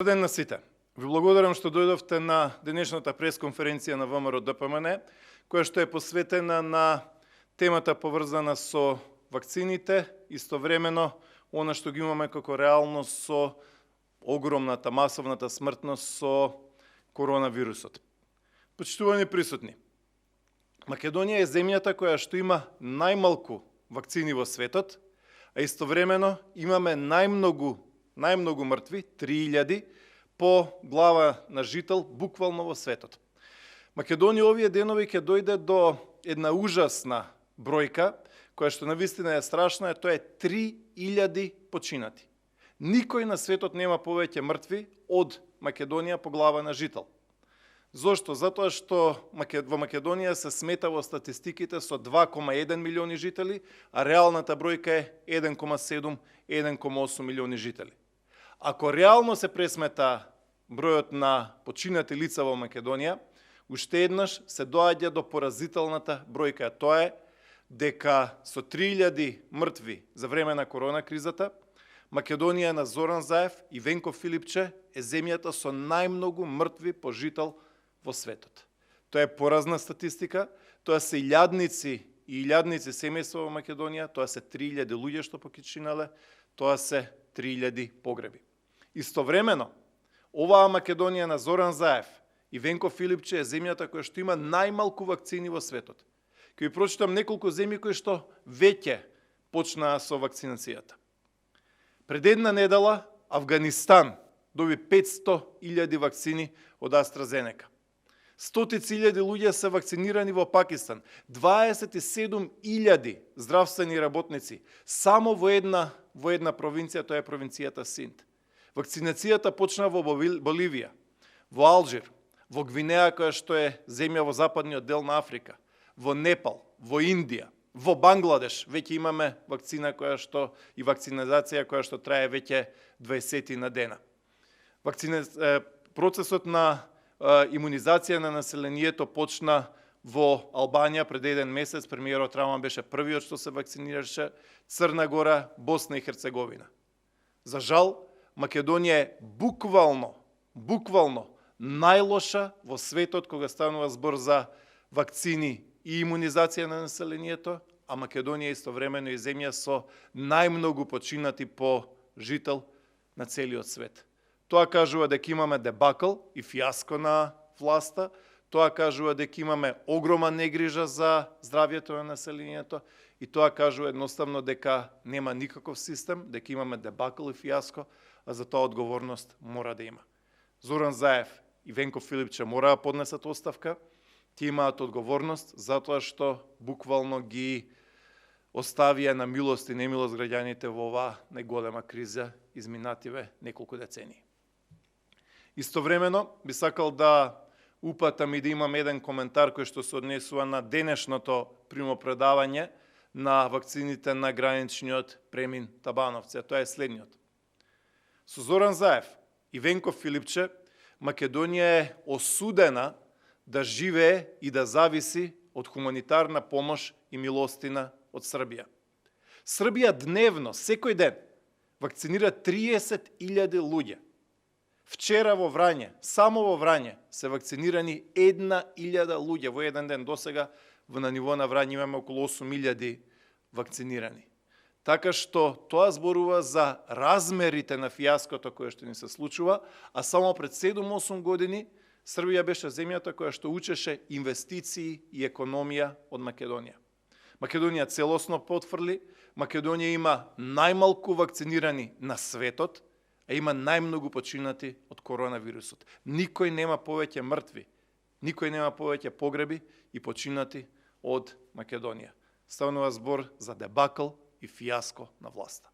Добар ден на сите. Ви благодарам што дојдовте на денешната пресконференција на ВМРО ДПМН, која што е посветена на темата поврзана со вакцините, истовремено она што ги имаме како реалност со огромната масовната смртност со коронавирусот. Почитувани присутни, Македонија е земјата која што има најмалку вакцини во светот, а истовремено имаме најмногу мртви, 3000 по глава на жител буквално во светот. Македонија овие денови ќе дојде до една ужасна бројка, која што навистина е страшна, тоа е 3000 починати. Никој на светот нема повеќе мртви од Македонија по глава на жител. Зошто? Затоа што во Македонија се смета во статистиките со 2,1 милиони жители, а реалната бројка е 1,7-1,8 милиони жители. Ако реално се пресмета бројот на починати лица во Македонија, уште еднаш се доаѓа до поразителната бројка. Тоа е дека со 3000 мртви за време на корона кризата, Македонија на Зоран Заев и Венко Филипче е земјата со најмногу мртви по жител во светот. Тоа е поразна статистика, тоа се илјадници и илјадници семејства во Македонија, тоа се 3000 луѓе што починале, тоа се 3000 погреби. Истовремено, оваа Македонија на Зоран Заев и Венко Филипче е земјата која што има најмалку вакцини во светот. Ќе ви прочитам неколку земји кои што веќе почнаа со вакцинацијата. Пред една недела Авганистан доби 500.000 вакцини од AstraZeneca. Стотици илјади луѓе се вакцинирани во Пакистан, 27.000 здравствени работници само во една провинција, тоа е провинцијата Синд. Вакцинацијата почна во Боливија, во Алжир, во Гвинеја, која што е земја во западниот дел на Африка, во Непал, во Индија, во Бангладеш веќе имаме вакцина и вакцинизација која што трае веќе 20 на дена. Процесот на имунизација на населението почна во Албанија пред еден месец. Премиерот Раман беше првиот што се вакцинираше, Црна Гора, Босна и Херцеговина. За жал, Македонија е буквално најлоша во светот кога станува збор за вакцини и имунизација на населението, а Македонија истовремено е земја со најмногу починати по жител на целиот свет. Тоа кажува дека имаме дебакл и фиаско на власта, тоа кажува дека имаме огромна негрижа за здравјето на населението и тоа кажува едноставно дека нема никаков систем, дека имаме дебакл и фиаско, а за тоа одговорност мора да има. Зоран Заев и Венко Филипче мора да поднесат оставка, тие имаат одговорност затоа што буквално ги оставија на милост и немилост граѓаните во оваа најголема криза изминативе неколку децении. Истовремено би сакал да упатам и да имам еден коментар кој што се однесува на денешното примопредавање на вакцините на граничниот премин Табановци, тоа е следниот. Со Зоран Заев и Венко Филипче, Македонија е осудена да живее и да зависи од хуманитарна помош и милостина од Србија. Србија дневно, секој ден, вакцинира 30.000 луѓе. Вчера во Врање, само во Врање, се вакцинирани 1.000 луѓе во еден ден. Досега на ниво на Врање имаме околу 8.000 вакцинирани. Така што тоа зборува за размерите на фиаското кое што ни се случува, а само пред 7-8 години Србија беше земјата која што учеше инвестиции и економија од Македонија. Македонија целосно потврли, Македонија има најмалку вакцинирани на светот, а има најмногу починати од коронавирусот. Никој нема повеќе мртви, никој нема повеќе погреби и починати од Македонија. Ставнува збор за дебакл и фиаско на власта.